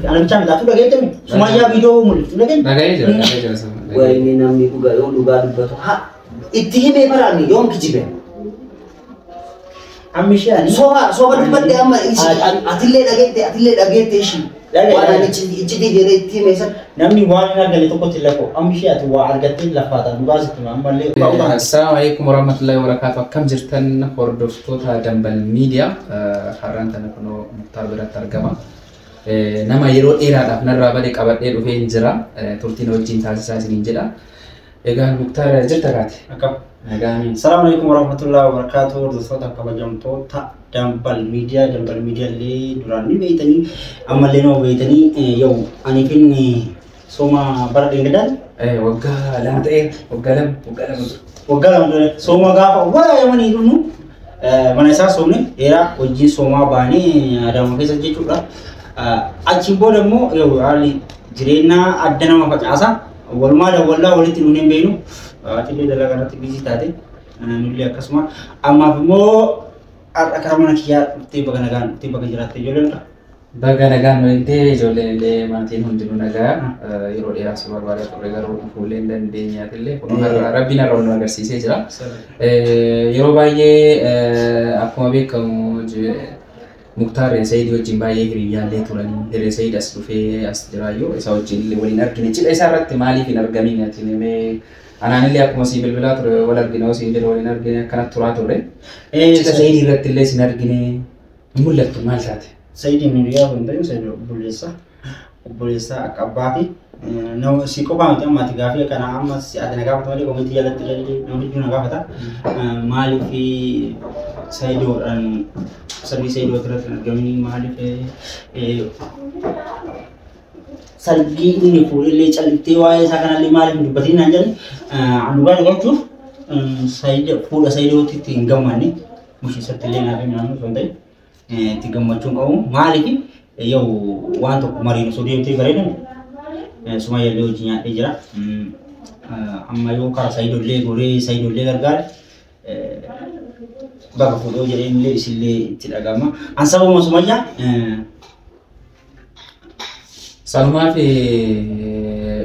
Ana bichaa miti atu dhageette Sumayyaa viidiyoo mul'iftu dhageette. Dhaga'ee jira, dhaga'ee jira sama. Wayini namni dhugaa yoo dhugaa dubbatu ha itti himee baraani yoom kijibe. Amma ishee ani. Soba soba dubbadhe amma atillee dhageette ishii. Waan ani iccitii jedhee itti hime san. Namni waan hin arganne tokkotti lafoo amma ishee ati waa argattee lafaata dhugaa sitti ammallee. Assalaamu alaikum warahmatullahi wabarakatuh. Akkam jirtan hordoftoota Dambal Miidiyaa? Har'aan tana kunoo Muktaar biratti argama. Nama yeroo dheeraadhaaf narraa bade qabadhee dhufee hin jira. Turtiin wajjin taasisaa isiniin jedha. Egaa Muktaar jirta kaate? Akkam. Nagaanii. Assalamu alaikum warahmatullahi wabarakatuh. Hordoftoota kabajamtoota Dambal Miidiyaa, Dambal Miidiyaa illee duraan ni beeytanii ammallee nama beeytanii yoo ani finni sooma bara dheengadaati. Waggaa 2 ta'eera. Waggaa 2, waggaa 2. Waggaa 2 ture. Sooma gaafa wara yamanii dhufnu mana isaa soomne dheeraa wajjin soomaa baanee Adaama keessa jechuudha. Achiin booda immoo yoo haalli jireenyaa adda nama facaasa. Walumaa dawwallaa walitti nuun hin beeknu. Atillee dalagaa irratti biizii taate nullee akkasuma. Ammaaf immoo har'a karaa mana kiyyaa dhuftee baga nagaan dhuftee baga jiraatte ijoolleen. Baga nagaan walitti ijoolleen illee maatiin hundinuu nagaa yeroo dheeraa si barbaadaa turre garuu dhufuullee hin dandeenyaatillee kun rabbiin har'a nu agarsiisee jira. Yeroo baay'ee akkuma beekamu Muktaar Sayidii wajjin baay'ee hiriyyaallee turanii hiree Sayid as dhufee as jiraayyuu isa wajjin illee waliin argine cidha isaa irratti maaliif hin argamin ati mee anaanillee akkuma sii bilbilaa ture wal argine osoo hin jedhu waliin argine akkanatti turaa turre. Cidha Sayidii irratti illee sin argine hin mul'attu maal taate? Sayidiin hiriyaa kun ta'in Sayid obboleessa. Obboleessa akka abbaati. Nama si qofaa miti amma ati gaafii kana amma si ati na gaafata malee komitii jalatti illee nama hedduu na gaafata. Maaliif Sayidoodhaan sargii Sayidoo irratti hin argamin maaliif sargii inni fuudhillee calliftee waa'ee isaa kanallee maaliif hin dubbatin naan jedhan an dhugaa dubbachuu fuudha Sayidootti itti hin gammanne mushiisatti illee naaf hin naannoo osoo hin ta'in itti gammachuu hin qabu. Maaliif yoo waan tokko mariin osoo deemtee bareedamu Sumayyaa illee hojii nyaadhee jira. Amma yoo karaa Sayidollee goree Sayidollee gargaare baga fuudhoo jedhee illee isillee itti dhaga'ama. An sababuma Sumayyaa Sanumaa fi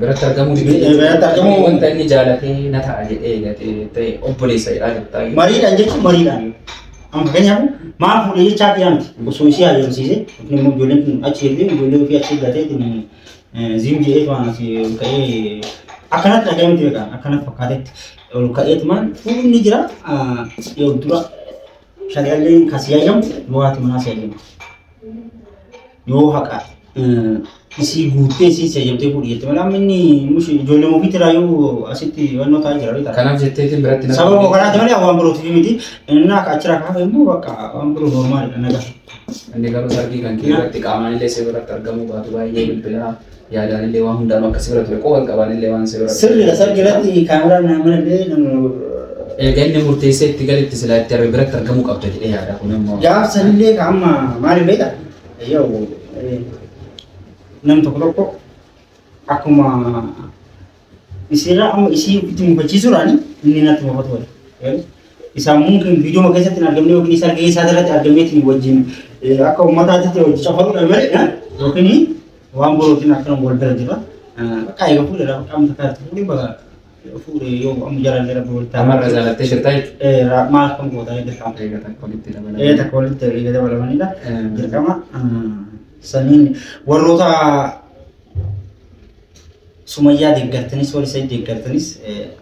biratti argamuu dide. Biratti argamuu wanta inni jaalatee na ta'a jedhee eegatee ta'e obboleessa jedhaa jirta. Mariidhaan jechuun mariidhaan. Amma fakkeenyaaf maal fuudhee jechaa fi miti osoo isii hayyamsiise yookiin immoo ijoolleen kun achi ergee ijoollee ofii achi ergatee ziim jedhee waan asii ol ka'ee akkanatti dhaga'ee miti beekaa akkanatti fakkaatetti ol ka'eetumaan fuudhuun ni jira yoo dura shari'aallee kan si hayyamu yoo haati manaa si hayyamu yoo haqa isii guuttee isii si hayyamtee fuudhi jette malee amma inni ijoollee ofiitti raayuu asitti wannoo ta'aa jira beektaa. Kanaaf jetteetiin biratti Sababa kanaati malee waan birootiif miti. Inni akka achirraa kaafe immoo bakka waan biroo normaalidha nagaa. Inni garuu sargii kan kee irratti qaamaan illee si biratti argamuu baatu baay'ee bilbilaa yaadaan illee waan hundaanuu akka si bira ture qofa hin qabaan illee waan si bira ture. Sirriidha sargii irratti kaameraan nama illee Erga inni murteessee itti galetti silaa itti biratti argamuu qabda jedhee yaada kun immoo. Gaaf sanillee ka amma maaliif beektaa? Yoo nam tokko tokko akkuma isiirra amma isii ofitti mufachiisuudhaan inni natti mufatu wali. Isaan mumkin viidiyoo keessatti hin argamne yookiin isa argee isaa irratti argameetiin wajjin akka uummataatti wajjin cafaruudha malee yookiin waan birootiin akkana wal bira jira. Bakka eega fuudheera bakka amma takka fuudhee bakka fuudhee yoo amma jalaan jala walitti. Amarra jaalattee jirta jechuudha. Maal kan gootaa dirqama. Eega takka walitti dabalamanii. Takka walitti eega dabalamanidha. Dirqama saniin warroota Sumayyaa deeggartanis warri Sayid deeggartanis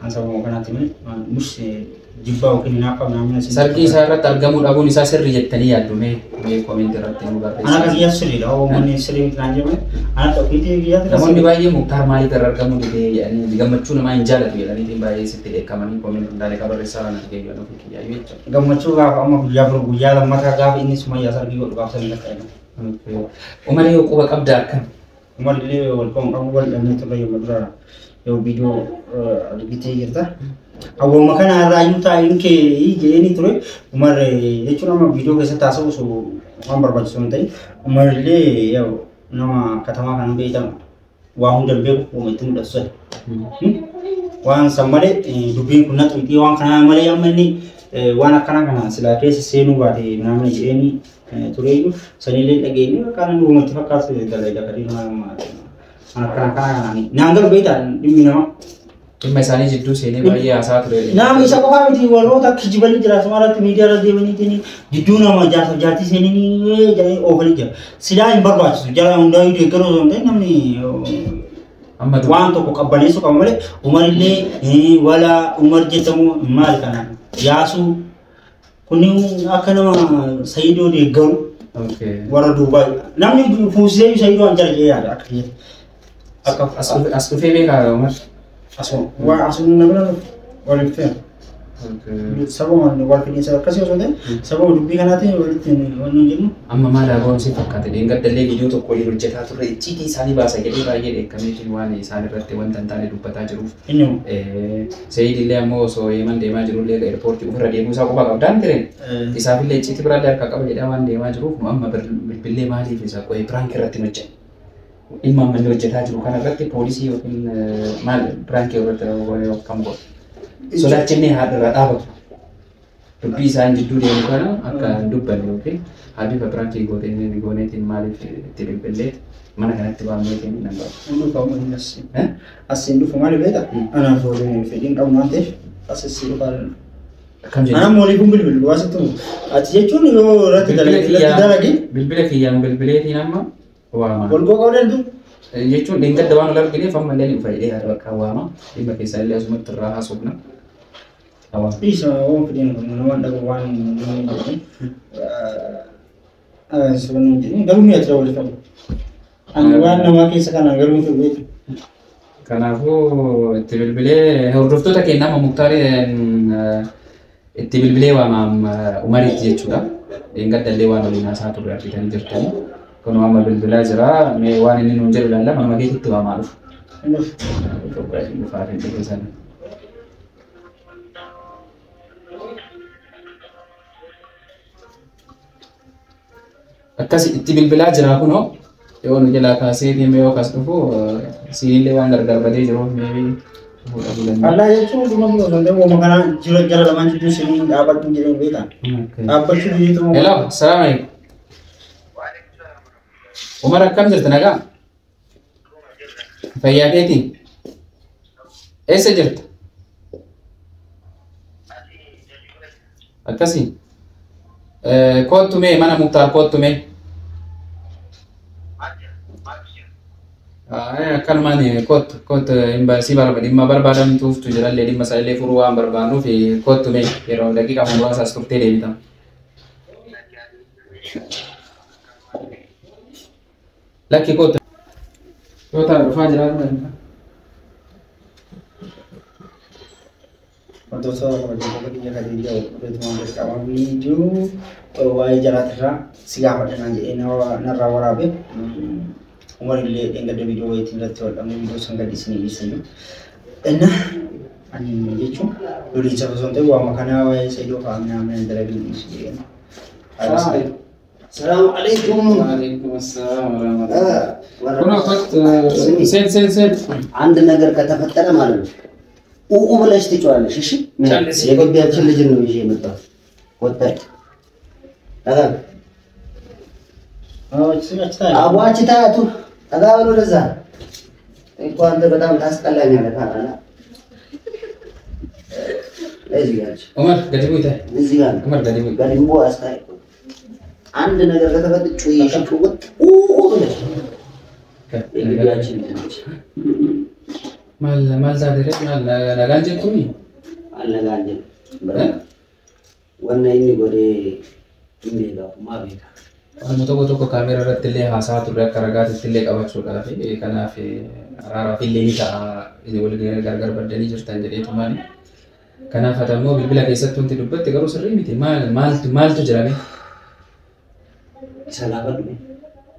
an sababa kanaatti malee mus jibbaa yookiin hinaaffaa naamna isin. Sargii isaa irratti argamuu dhabuun isaa sirrii jettanii yaaddu mee mee koomenti irratti nu barreessaa. Ana kan kiyyaatu sirriidha. Uummanni sirrii miti naan jedhame. Ana ofiitii kiyyaatu. Namoonni baay'ee Muktaar maaliif irra argamuu dide jedhanii gammachuu namaa hin jaalatu jedhaniitiin baay'ee sitti dheekkamanii koomenti hundaalee kan barreessaa waan argee jiran ofii kiyyaayyuu jechuudha. Gammachuu gaafa amma guyyaa biroo guyyaa lammataa gaafa inni Sumayyaa sargii godhu gaafa sanii lakka jedhama. Umaree yoo quba qabda akkam? Umar illee wal qabu qabu wal dhabnee turre yommuu dura yoo viidiyoo argitee jirta. Awwaama kana irraa iyyuu taa'in kee jedheenii ture. Umar jechuun amma viidiyoo keessatti haasa'u osoo waan barbaachisu hin ta'in. Umar illee nama katamaa kana beekamu waa hunda hin beeku uuma itti mul'atu sani. Waan san malee dubbiin kun na xuqxii waan kanaa malee amma inni waan akkanaa kana silaa keessa seenuu baate naamni jedheenii tureeyyu sanillee dhageenye bakka dhugumatti fakkaatu dalagaa kadii nama akkana kana naan galu beektaa dhimmi namaa. Dhimma isaanii jidduu seenee baay'ee haasaa ture. Nama isa qofaa miti warroota kijibanii jira asumarratti miidiyaa irra deemanii jidduu nama jaarsaaf jaartii seenanii jedhanii oofanii jira. Silaa hin barbaachisu jara hundaa'uu deeggaruu osoo hin ta'in namni waan tokko qabbaneessuu qaba malee Umarillee wala Umar jedhamu maal kana yaasuu kunni akka nama Sayidoo deeggaru warra duubaa namni fuusisee Sayidoo an jala jedhee yaada akka kiyya. As dhufee beekaa Umar? Asuma nama waliin fe'an. Sababa wal fidhiinsa akkasii osoo ta'e sababa dubbii kanaatiin walitti wanni jennu. Amma maal hagoon si fakkaate dheengadda illee viidiyoo tokko waliin hojjetaa turre icciitii isaanii baasa jedhee baay'ee dheekkameetiin waan isaan irratti wanta hin taane dubbataa jiruuf. Inni Sayid illee ammoo osoo Yemen deemaa jirullee eerpoortii ofirra deemuu isaa qofa qabdaan ture. Isaaf illee icciitii biraallee harka qaba jedhee waan deemaa jiruuf nu amma bilbillee maaliif isa qo'ee piraank irratti hojjeta. Dhimma amma inni hojjetaa jiru kana irratti poolisii yookiin maal piraankii irratti kan godhu. Sodaachinni haadha irraa dhaabatu. Dubbii isaan jidduu deemu kana akka hin dubbanne yookiin haa bifa piraankii gooneetiin maaliif itti bilbilleet mana kanatti waamneetiin nan ba'a. Hin dhufamu inni asiin. Asiin dhufu maali beektaa? Anaaf fedhiin qabnu waan ta'eef as asii dhufaa. Akkam jedhu? Anaan waliif hin bilbilu waasitti ati jechuun yoo irratti dalage. Bilbila kiyyaan bilbileetiin amma waama. Wal gogaa danda'u. Jechuun dheengadda waan ol argineef amma illee ni dhufa jedhee yaada bakka waama. Dhimma keessaa illee asumatti irraa haasofna. Dhiisa waan fedhiin qabnu nama dhabu waan namni jedhu. Sabni jedhu garuu mi'a tira waliif qabu. Ani waan namaa keessa kana garuu hin beeku. Kanaafuu itti bilbilee hordoftoota keenya amma Muktaariin itti bilbilee waama Umariitti jechuudha. Dheengadda illee waan waliin haasaa turre argitanii jirtanii. Kunoo amma bilbilaa jira. Mee waan inni nuun jedhu ilaalla manuma keetitti waamaa dhufu. Dhufaa fi dhufe sana. Akkas itti bilbilaa jira kunoo yoo nu jalaa kaasee deemee yoo kas dhufu siinillee waan gargar badee jiruuf meebii dhufuu dhabuu danda'a. Allaa jechuun dhuma biroo osoo hin ta'in uumama kana jira jara lamaan jidduu seenii dhaabbachuu jedhee beekaa. Dhaabbachuu biyyeetu. Hello, salaam alaikum. Umar akkam jirta nagaa? Fayyaa keetii? Eessa jirta? Akkasii? Kottu mee mana Muktaar kottu mee? Akkanumaan kottu kottu si barbaada dhimma barbaadamtuuftu jirallee dhimma isaa illee furuu waan barbaannuuf kottu mee yeroo daqiiqaa muraasaas turtee deebita. Lakki kottu. Yoo ta'a dhufaa jiraatu. Wantoota kabajamtoota kiyya Khadiija beektumaan jalqaba viidiyoo waa'ee jaraatirraa si gaafadha jedhee narraa waraabe Umar illee dheengadda viidiyoo wayiitiin irratti wal viidiyoo san gadi isinii dhiisanii. Inna ani jechuun loliinsa osoo hin ta'in waama kanaa waa'ee Sayyidoo fa'aa minaa dalagin dhiisu jedheen. Salaamu alaikum. Waalaikum assalam warahmatullahi. Kunoo kottu seen seen seen. አንድ ነገር ከተፈጠረ ማለት ነው ኡኡ ብለሽ ትጮያለሽ። እሺ የግቢያችን ልጅ ነው ይዤ የመጣሁት። ወጣች አቧች ታያቱ ጠጋ በል ወደዛ። እኮ አንተ በጣም ታስጠላኛለህ። ታውቃለህ። እዚህ ጋር ዑመር gadi bu'i ta'e. እዚህ ጋር ዑመር gadi bu'i. gadi bu'u አስታይ አንድ ነገር ከተፈጠረ ጩይ ሽጩ ኡኡ ብለሽ የግቢያችን ልጅ ነች። Maal maal taate maal nagaan jettuuni? አልነጋንጅም wanna inni godhee hin beekamu maa beeka. Waanuma tokko tokko kaameera irratti illee haasaa turre akka ragaatitti illee qabachuudhaaf kanaaf araaraaf illee ni ta'a wal gargar baddanii jirtan jedheetu maali. Kanaaf ati ammoo bilbila keessatti wanti dubbatte garuu sirrii miti maal maaltu maaltu jirame? Isa gaafadhu.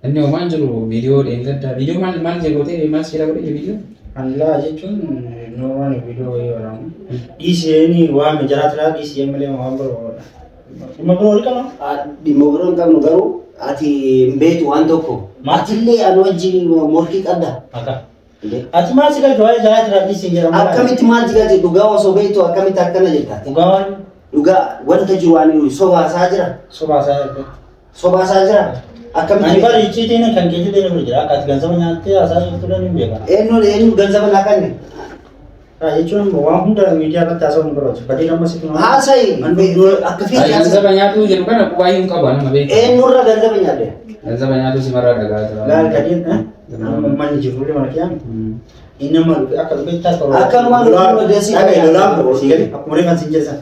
Inni homaan jiru viidiyoo dheengaddaa viidiyoo maal maal gootee maal seera godhee viidiyoo? Allaa jechuun normaal viidiyoo wayii waraabu. Dhiiseen waan jaraatiraa dhiisee malee waan biroo dhimma biroo wal qabna. Dhimma biroo hin qabnu garuu ati hin beektu waan tokko. Atillee ani wajjin morkii qabda. Akka. Ati maal si galche waa'ee jaraatiraa dhiisee jedhama. Akkamitti maal si galche dhugaa osoo beektu akkamitti akkana jirta? Dhugaa waan Dhugaa wanta jiru ani sobaasaa jira. Sobaasaa jirta. Sobaasaa jira. Ani Akkamitti? bari icciitiin kan keessa deemu jira. Akka ati ganzaba nyaattee haasaa jirtu dha ni beeka. Eenyu eenyu ganzaba naa kanne? Jechuun waan hunda miidiyaa irratti haasa'uun hin barbaachisu. Badii amma sitti Haasa'i akka Ay, feeti haasa'i. ganzaba nyaatu jedhu kana baay'ee hin qabu nama beeku. Eenyurra ganzaba nyaadde? Ganzaba nyaatu simarraa dhagaa jira. Laal kadiin amma manni jirullee mana kiyaan inni amma dhufe akka dhufetti akka Akkanumaan dhufee odeessii Dhagaa lolaan bo'oo si gadi akkuma reefan sin jedhan.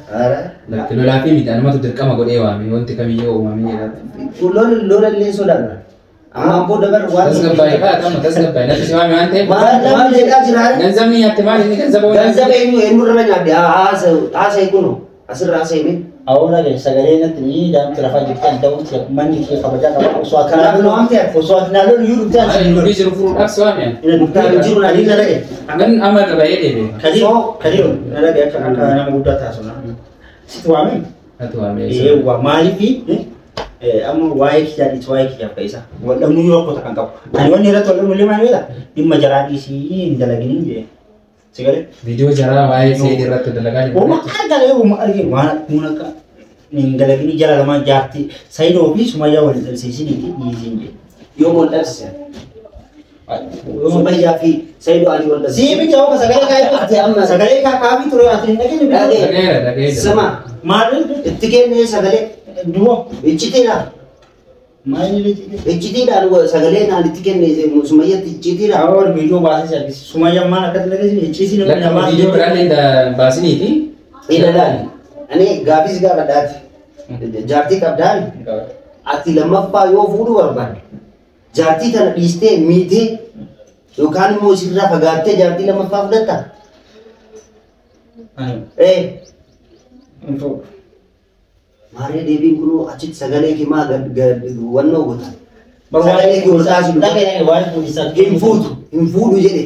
Lakki lolaa fi miti anumatu dirqama godhee waame wanti kamiyyuu uumamee jedha. Lola lola illee sodaanna. Ammaan booda bar waan Tasgabbaa'ee kaa amma tasgabbaa'ee natti si waame waan ta'eef. Maal maal jedhaa jira? Ganzabni nyaatte maal inni ganzaba waan Ganzaba eenyu eenyurra nyaadde? Haasa'i kunoo asirra haasa'i mee? Awwa dhagaye sagalee natti ni daamti rafaa jirti ani ta'utti manni kee kabajaa qaba osoo akkanaa Kanaaf nu waamte ati? osoo ati naa lolu iyyuu dhufte ani sin Dubbii jiru furuudhaaf si waame. Ina dubbii jiru na dhiisa dhagaye. Hangan amma gabaa'ee deebi'e. Kadiir kadiir na dhagaye akka akka nama guddaa taasisuna. Sitti waame? Natti waame. Eewwa maaliifi amma waa'ee kiyyaa dhiisi waa'ee kiyyaaf ka'isa. Waldhabnuu yoo rakkoo kan qabu. Ani wanni irratti waldhabnu illee maal beektaa? Dhimma jaraa dhiisii hin dalaginiin jedhe. Si galee? Viidiyoo jaraa waa'ee seedii irratti dalagaa jiru. Uma argale uma arge waan akkuma akka hin dalaginii jara lamaan jaartii Sayidoo fi Sumayyaa wal dhabsiisinii fi dhiisiin jedhe. Yoo wal dhabsiisan. Sumayyaa fi Sayidoo ani wal dhabsiisan. Sii miti hoo sagalee Ati amma sagalee kaafii ture ati hin dhageenye. Dhagee. Dhageera dhageera. Sima Maal itti kennee sagalee duwwa iccitiidha. maal inni jedhe? Iccitiidhaan sagalee naan itti kenne Sumayyatti iccitiidha. Awwaal viidiyoo baasee si argisiisa. Sumayyaan maal akkatti dhageessise icciisii namni Lakki namaa viidiyoo biraallee baasiniiti. Ilaalaani. Ani gaafis gaafadhaati. Jaartii qabdaani. Ati lammaffaa yoo fuudhuu barbaadde jaartii tana dhiistee miitee yookaan immoo isirraa fagaattee jaartii lammaffaa fudhatta. Ee Hin fuudhu. maarree deebiin kunoo achitti sagalee himaa wannoo goota. Sagalee kee ol kaasi dhugaa. Dhagee waa'ee fuudhisaa. Hin fuutu hin fuudhu jedhe.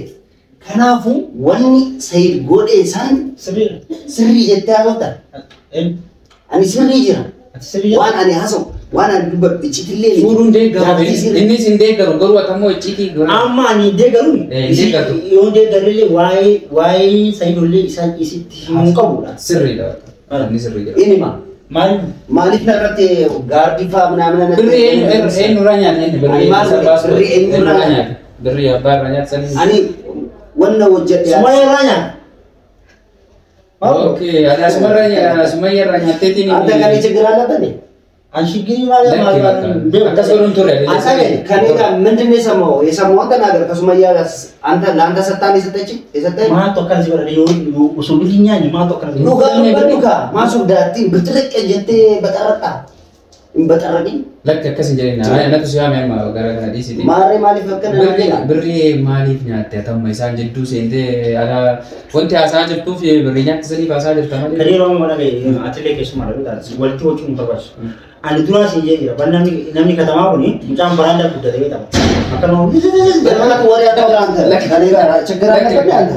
Kanaafuu wanni Sayid godhe isaan Sirriidha. sirrii jettee haasofta. Ani sirrii jira. Ati sirrii Waan ani haasa'u waan ani dubbadhu iccitillee miti. Fuudhuun deeggaru. Jaartii sirrii. Innis hin deeggaru garuu atammoo icciitii godha. Amma ani deeggaru Eh, deeggartu. yoo deeggarullee waa'ee waa'ee Sayidollee isaan isitti himuu qabudha. Sirriidha. Inni sirrii jira. Inima Maal maaliif narratti gaardii fa'aa ምናምን Birrii eenyurraa nyaate inni birrii Ani maal isa baasu birrii eenyurraa eenyurraa nyaate birrii abbaa irraa nyaate sanis. Ani wanna hojjedhe Sumayyaa irraa nyaata. Okay, ati asumarraa Sumayyaa irraa nyaatteetiin. አንተ ከኔ ችግር አለበት እንዴ? Ani shiggirii maal Lakki maal akkas godhuun ture. አንተ ግን ከኔ ጋር ምንድን ነው የሰማኸው? የሰማኸውን ተናገር። ከሱመያ ጋር አንተ ለአንተ ሰጥታ ነው የሰጠችኝ የሰጠኝ Maaltu akkana si godhate yoo osoo birrii nyaanne maaltu akkana si godhate? ዱጋ ዱጋ ዱጋ ማሱዳቲ ብትርቅ ጀቴ በጠረጣ በጠረቂ Lakki akkas hin jedhin natu si waame amma gara kana dhiisiti. ማሬ ማሊፍ ፈከነ Birrii maaliif nyaatte atamma isaan jidduu seentee ala wanti haasaa jirtuuf birrii nyaatte saniif haasaa jirta malee. Kan yeroo ammaa dhagaye atilee keessumaa dha beektaa walitti wacuun hin barbaachisu. Ani duraa siin jee jira ban namni namni katamaa kuni mucaan baraandaa guddate beekama. Akkanuma በእናትህ ወሬ አታውራ አንተ። ከኔ ጋር ችግር አለበት አንተ።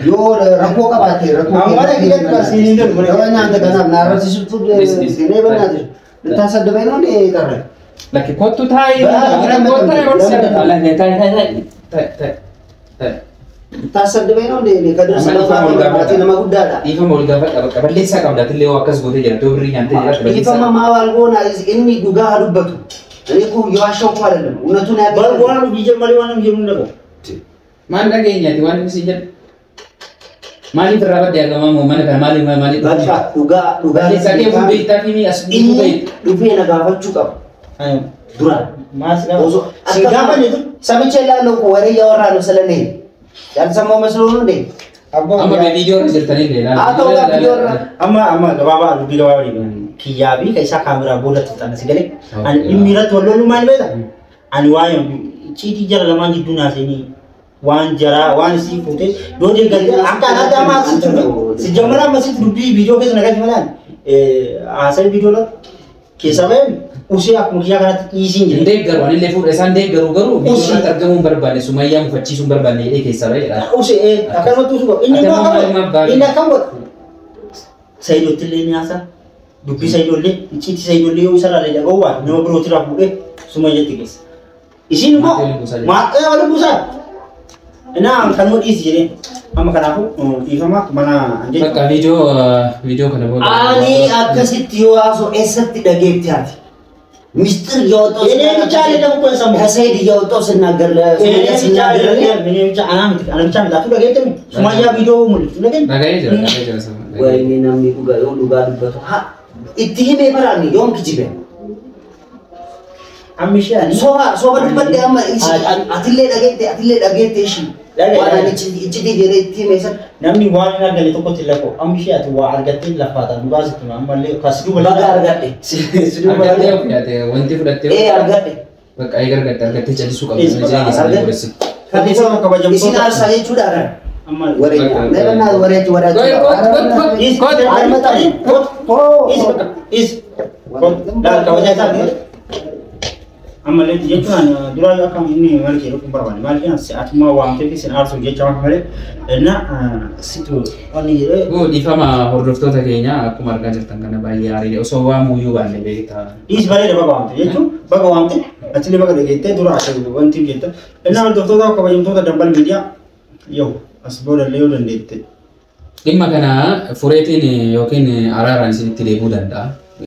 Yoo rakkoo qabaatte rakkoo Amma dhaggeeffatu barsiisni hin darbu. የሆነ አንተ ገና ምናረሲስቱ እኔ በእናትህ ልታሰድበኝ ነው እንዴ የጠራኸኝ? Lakki kottu taa'i. Kottu taa'i ol seera. Taa'i taa'i taa'i taa'i taa'i. ልታሰድበኝ ነው እንዴ? እኔ ከድርስ Amma መፋት dhiifama ol gaafadha. nama guddaadha. Dhiifama ol gaafadha bakka balleessaa qabda atillee yoo akkas gootee jira birrii nyaattee jiraatti balleessaa. dhiifama maal goona inni dhugaa haa dubbatu. እኔ እኮ እየዋሸሁ እኮ አይደለም፣ እውነቱን Bar ያገኘ waan hojii jalmalee waan namni jedhu hin dhagahu. Maal dhageenyaati waan inni siin jedhu? Maaliif irraa badde argamamu mana kana maaliif maaliif? በቃ dhugaa dhugaa Balleessaa kee fuudhee ittaa fi as inni beektu. dhufee na gaafachuu qaba duraan Maal si gaafa? Osoo- Si gaafa jedhu ሰምቼ ላለው እኮ ወሬ እያወራ ነው ስለኔ ያልሰማው መስሎ ነው እንዴ? Amma viidiyoo irra jirtanii illee Haa ta'u gaa viidiyoo irra. Amma amma gabaabaa dubbii gabaabaa deema. Kiyyaa fi kan isaa kaameraa boodatti fixanna si galee. Ani dhimmi irratti wal loluu maal beektaa? Ani waa'ee icciitii jara lamaan jidduu naaseenii waan jaraa waan isii fuutee yoo deeggalte akka anaatti amma asitti dhufe si jammara amma asitti dubbii viidiyoo keessa nagatti malaan haasa'e viidiyoo irratti keessa ba'e usee akkuma kiyyaa kanatti dhiisiin Hin jedhe. deeggaru anillee fuudha isaan deeggaru garuu viidiyoo Usi. irratti argamuu hin barbaanne Sumayyaa mufachiisuu hin barbaanne jedhee keessaa ba'eedha. Usee akkanumatti usuu qabu. Inni Ati immoo ammoo akkam maalummaa godha? baate? Inni akkam godha? Sayidotti illee ni haasa'a. Dubbii Sayidollee icciitii Sayidollee yoo isarraa illee dhaga'uu baate nama birootti irraa fuudhee Sumayyatti geessa. Isiin immoo Maatii waliin buusaa jirti. maatii waliin buusaa. Innaa kanuma dhiisi jedhee amma kanaafuu dhiifama mana jechuudha. Bakka viidiyoo kana booda. Ani akkasitti yoo haasoo eessatti dhageetti ati? ምስጢር እያወጣሁ እኔ ብቻ አይደለም እኮ የሰማሁት። ከሰይድ እያወጣሁ ስናገር እኔ ብቻ ስናገር አይደለም፣ እኔ ብቻ አና ምት አና ብቻ ምት አቱ dhageette Sumayyaa viidiyoo mul'isu dhageette. Dhaga'ee jira, dhaga'ee jira sama. ወይኔ namni dhugaa yoo dhugaa dubbatu haa itti himee baraani yoom kijibe Amma ishee ani soba soba dubbadhe amma atillee dhageette atillee dhageette ishii waan ani iccitii jedhee itti hime san namni waan hin arganne tokkotti lafoo amma ishee ati waa argattee lafaata dhugaa sitti hima ammallee kas duuba baga argadhe si duuba Argattee of yaate wanti fudhattee ee argadhe bakka eega argatte argattee callisuu qabdu. Is- Jireenya isaanii argatte. godhessi. Kan Kabajamtoota- isin aarsaa jechuudha kan amma wareenya meeqannaa wareechi Goy, goy, goy, goy. is is is laal kabajaa isaa ammallee jechuun duraa yoo akkam inni maal jedhu kun barbaade maal jedhan atumaa waamtee fi sin aarsuuf jecha waan malee inna situ wanni jedhee Guu dhiifama hordoftoota keenya akkuma argaa jirtan kana baay'ee aariidha. Osoo waamuyyuu baanne beektaa. Dhiis bareeda baga waamte jechuun baga waamte achillee baga dhageettee dura ashe wanti jette. Innaa hordoftoota kabajamtoota Dambal Miidiyaa yoo as boodallee yoo dandeette. Dhimma kana fureetiin yookiin araaraan isinitti deebi'uu danda'a.